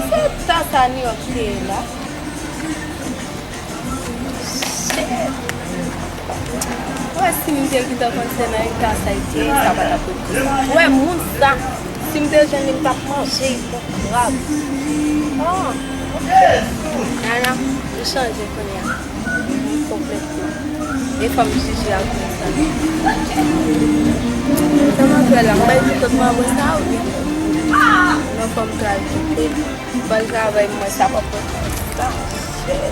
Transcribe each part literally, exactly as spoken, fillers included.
Se ta sa New York te ye la. Shit. Wè, si m te gentan konn se nan eta sa l te ye, sa pa t ap ret konsa. Wè, moun sa, si m te jwenn li, m t ap manje l grav. Oh, ok. Nana, m chanje kounye a. M konplètman. E fò m jije ak moun sa. Sa m ap fè la? M bay ti kòt mwen sa oubyen? Non, fò m t al kite l. Ban l travay mwen, sa pa pòt sa. Leve,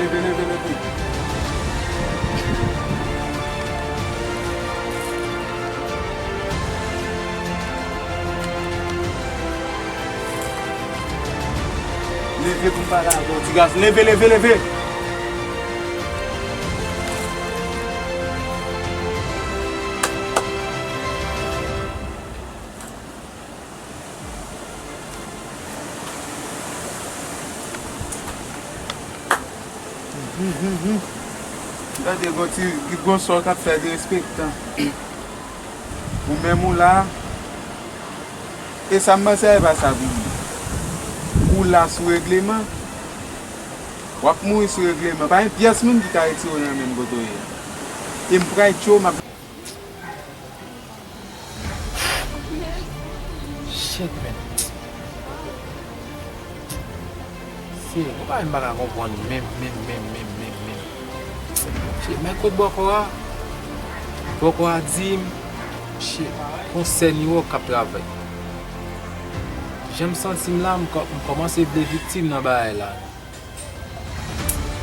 leve, leve, leve. Leve pou m pale avè w, ti gason. Leve, leve, leve! Gade gon ti, gon sò k ap fè derespektan. Ou menm ou la, e sa m panse a e pa sa pou ou. Ou la sou regleman, w ap mouri sou regleman. Pa gen pyès moun ki ka retire w nan menm kote w ye a. E m pral tchwe w, m ap Shit, man. Se, gon bagay m pa ka konprann menm, menm, menm, menm, menm, menm. Shit, men kot bòkò a? Bòkò a di m, shit, gon sè New York k ap travay. Jan m santi m la, m kò-, m kòmanse vle viktim nan bagay la.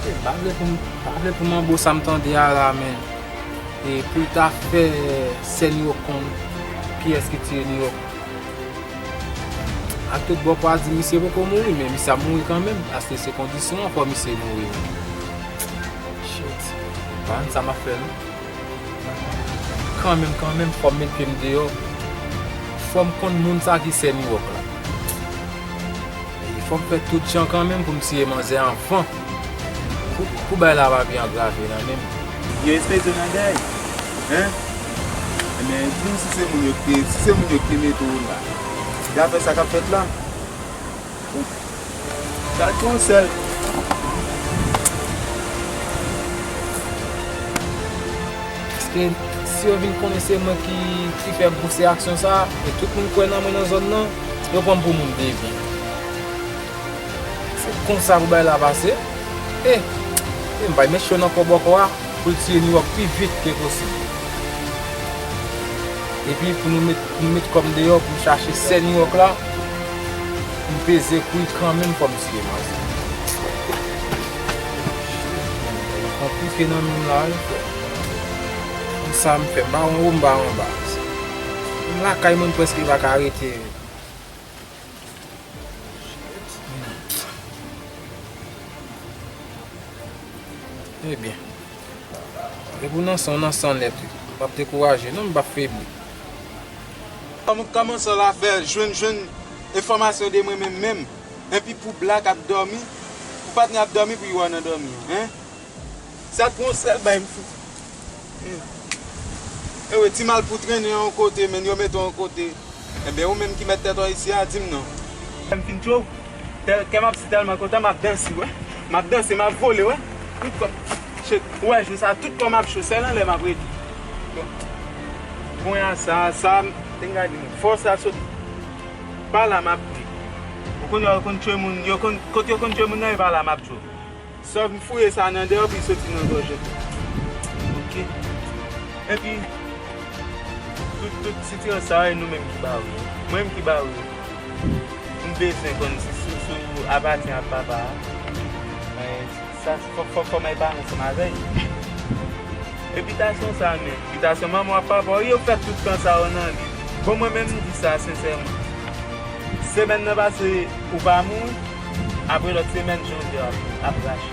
E m pa vle pou m, pa vle pou m anbo sa m tande a la, men. E pou l ta fè sè New York konn kiyès ki tiye New York. Ak tout bòkò a di misye poko mouri, men misye ap mouri kanmenm. Paske se kondisyon an fò misye mouri. Shit. Pa konn sa m ap fè, non. Kanmenm, kanmenm, fò m met pye m deyò. Fò m konn moun sa ki sè New York la. E fò m fè tout jan kanmenm pou m tiye manzè anvan. Pou, pou bagay la pa pi angrave nan men m. Yo espese nan dèy. Hein? Ebyen, di m si se moun yo ki te, si se moun yo ki te mete w la. Dapre sa k ap fèt la. Gad yon sèl. Paske si yo vin konnen se mwen ki, ki fè pouse aksyon sa a, e tout moun kwè nan mwen nan zòn nan, yo pran m pou moun devyen. Se konsa pou bagay la pase. E, e m pral met cho nan kò bòkò a pou l tiye New York pi vit ke posib. Epi pou nou met, nou met kò m deyò pou m chache sè New York la, pou m peze kou l kanmenm, fò m tiye manzè. Konplike nan men m la, wi, frè. Konsa m fè, m pa wè anwo, m pa wè anba. M lakay mwen, m prèske pa ka rete. Ebyen, depi w nan san, w nan san nèt, wi. M p ap dekouraje, non, m p ap febli. Kòman, kòman sa w la fè jwenn, jwenn enfòmasyon de mwen menm menm? Enpi pou Black ap dòmi, pou patnè ap dòmi, pou Iwan nan dòmi an, hein? Sa t pou yon sèl bay m fout. Ewe, ti mal pou trennen yon kote, men yo mete w yon kote. Enben, ou menm ki mèt tèt ou isi a, di m non. Lè m fin tchwe w, tèl, kè m ap si tèlman kontan, m ap danse, wè. M ap danse, m ap vole, wè. Tout kò m, shit, ou wè, jou sa, tout kò m ap cho, sèl anlè m ap rete. Bon. Kounye a sa, sa, te m gade, fòs la sot pa la m ap pran. Ou konn, yo konn tchwe moun, yo konn, kote yo konn tchwe moun nan, e pa la m ap tchwe. Sòf m fouye sa nan deyò pou l soti nan gòj yo. Ok. Epi, Tout, tout sitiyans sa yo, e nou menm ki ba yo. Mwen menm ki ba yo. M bezwen konn si, si, si w apatyen ak papa a. Men, sa, fò, fò, fò m al pale ansanm avè l. E bitasyon sa menm, bitasyon manman w ak papa w, yo fè tout tan sa yo nan li. Bon, mwen menm, m di sa sensèman. Semèn nan pase, ou pa mouri, apre lòt semèn, jan w di a ap, ap rache.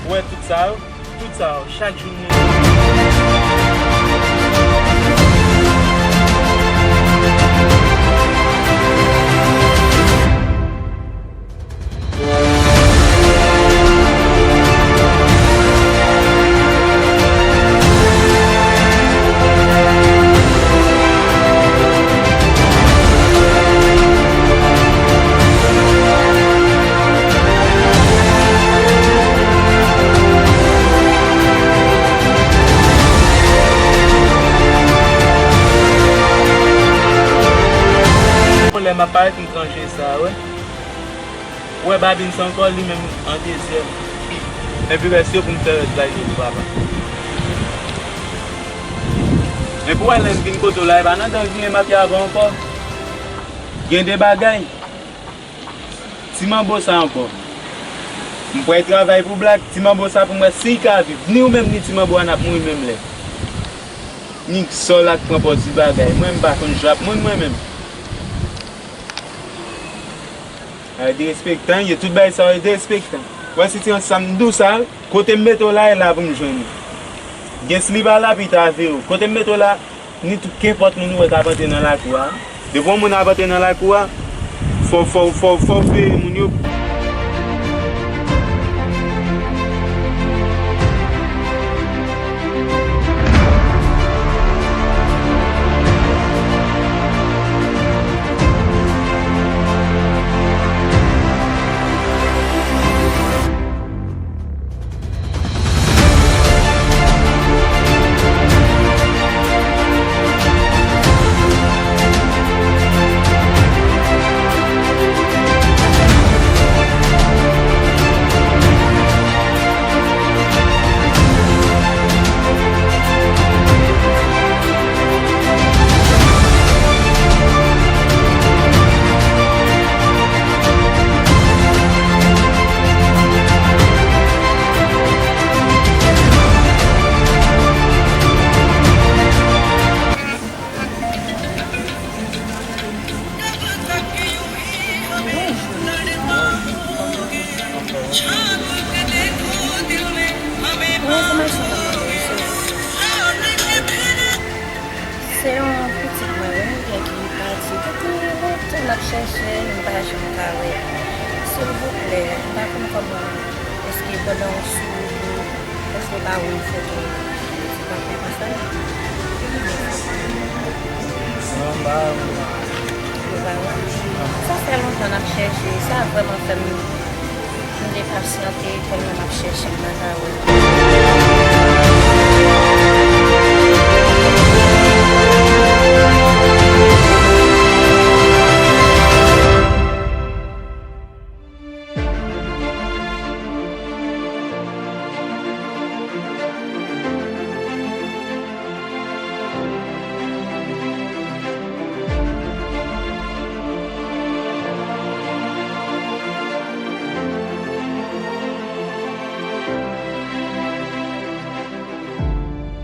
Ou wè tout sa yo, tout sa yo, chak jou m Lè m ap parèt, m tranche sa, wè. Ou wè babin sa ankò, li menm an dezyèm. Epi rès yo pou m fè rès la, yo pou papa. Men pou wè lè m vin kote w la, e pa nan dan vini m ap ye avè w ankò. Gen de bagay. Ti manbo sa ankò. M pral travay pou Black, ti manbo sa pou m wè si l ka viv. Ni ou menm, ni ti manbo a n ap mouri menm lè. Ni sòl ak pran pòz ti bagay. Mwen, m pa konn jwe ak moun, mwen menm. Ay, derespektan, yo, tout bagay sa yo, derespektan. Wè, si ti yon sa m dou sa, kote m mete w la, e la pou m jwenn ou. Gen slip a la, pita avè w. Kote m mete w la, ni tout kenpòt moun ou wè k ap antre nan lakou a. Depi yon moun ap antre nan lakou a, fò, fò, fò, fò w veye moun yo. Se yon pitit mwen, wi, m gen ki pati. Depi lontan m ap chèche l, m pa janm ka wè l. Silvouplè, m pa konn kòman, èske pandan w sou wout ou, èske w pa wè yon foto pitit mwen konsa? Non, m pa wè l. Ou pa wè l? Sa fè lontan n ap chèche, sa vrèman fè m M te pasyante, tèlman m ap chèche, m pa ka wè.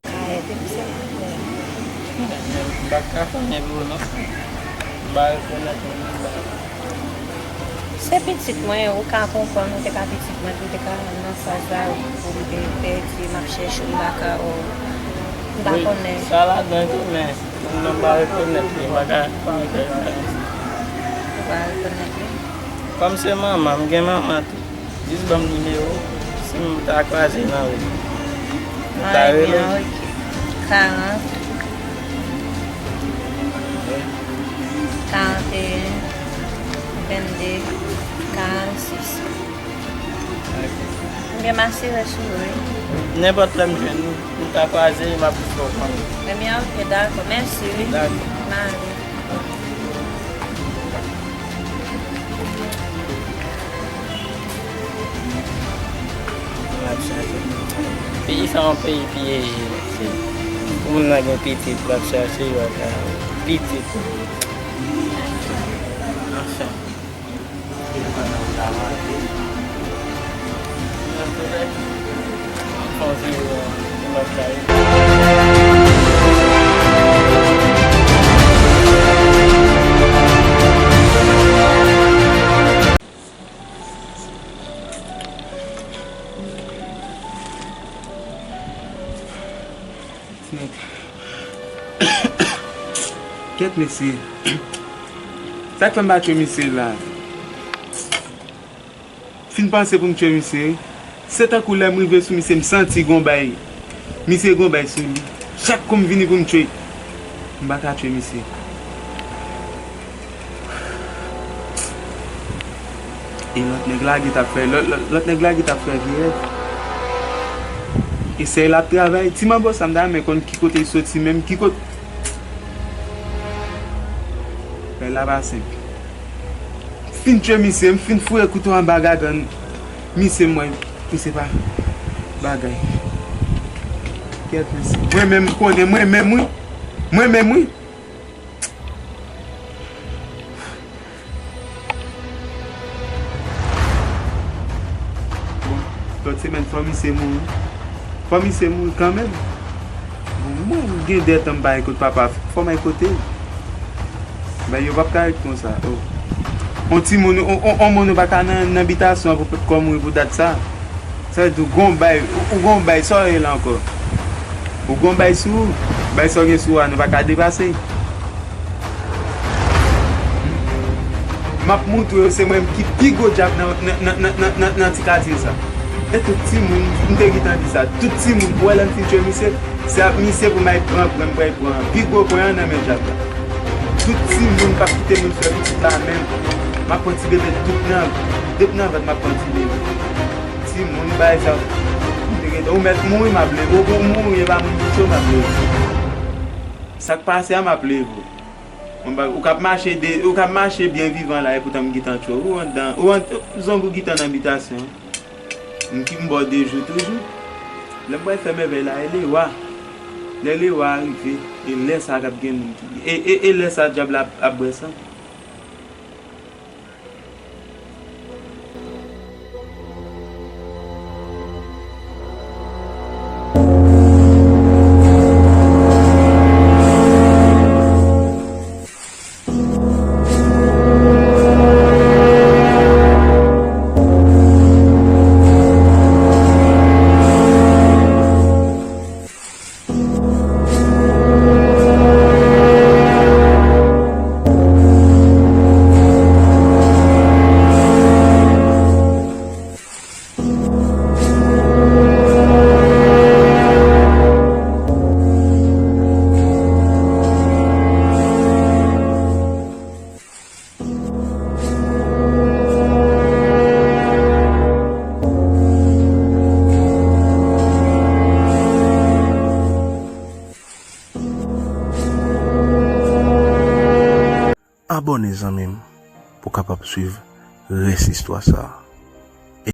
Ka ede m, silvouplè? M pa ka fè anyen pou ou non. M pa rekonèt ou non, m pa. Se pitit mwen, ou ka konprann, ou te ka pitit mwen, ou te ka nan faz la pou m te pèdi, m ap chèche w, m pa ka wè w. M pa konnen. Wi, sa ladan tou, men non, m pa rekonèt li, m pa ka fè anyen. Ou pa rekonèt li? Kòm se manman, m gen manman tou. Jis ban m nimewo w, si m ta kwaze nan ri, m ta rele w. Ebyen, ok. Karant, karanteyen, vennde, karannsis. Ok. Ebyen, m asire sou ou, wi. Nenpòt lè m jwenn ou, m ta kwaze, m ap jis fè w konnen. Ebyen, ok, dakò. Mèsi, wi. Dakò. M ale. Peyi sa yon peyi pyeje, mesye. Moun nan gen pitit, l ap chache bagay. Pitit. Anfen. Kèt mesye. Sa k fè m pa tchwe misye la? Fin panse pou m tchwe misye. Se tankou lè m rive sou misye, m santi gon bay. Misye gon bay sou li. Chak kou m vini pou m tchwe, m pa ka tchwe misye. E lòt nèg la ki t ap fè, lòt, lòt, lòt nèg la ki t ap fè vye rèv. E sèy l ap travay. Ti manbo sa m ta renmen konn ki kote l soti menm, ki kote. Bagay la pa senp. M fin tchwe misye, m fin foure kouto anba gagann misye, m wè misye pa bagay. Kèt mesye. Mwen menm, m konnen mwen menm wi. Mwen menm wi. Bon, lòt semèn fò misye mouri. Fò misye mouri kanmenm. Bon, mwen gen dèt an m pa gen kot papa, fò m al kote l. Bagay yo p ap ka ret konsa. Oh. On timoun, on, on, on moun ou pa ka nan, nan bitasyon an pou pot kò mouri pou dat sa. Sa vle di ou gon bay, ou, ou gon bay, sa w ye la ankò? Ou gon bay sou ou, bay sa w gen sou ou a, nou pa ka depase. M ap moutre yo se mwen ki pi gwo djab nan, nan, nan ti katye sa. E tout timoun, m te gentan di sa, tout timoun, ou wè lè m fin tchwe misye, se ap misye pou m al pran pwen, m pral pran pi gwo pwen an nan men djab la. Tout timoun p ap kite moun fè pitit la menm. M ap pran ti bebe tout nan, depi nan vant m ap pran ti bebe. Timoun bay sa. Ou te gentan, ou mèt mouri, m ap leve. Ou, ou mouri, e pa moun ki tchwe w, m ap leve. Sa k pase a, m ap leve w. Mwen pa, ou k ap mache de, ou k ap mache byen vivan la, epoutan m gentan tchwe w. Ou anndan, ou ann, zong ou gentan nan bitasyon an. M ki m ba w de jou toujou. Lè m pral fè mèvèy la, e lewa. Lè lewa a rive, e lè sa a k ap gen moun ki, e, e, e lè sa a dyab la ap, ap bwè san. Abòne zanmi m pou w kapab swiv rès istwa sa a.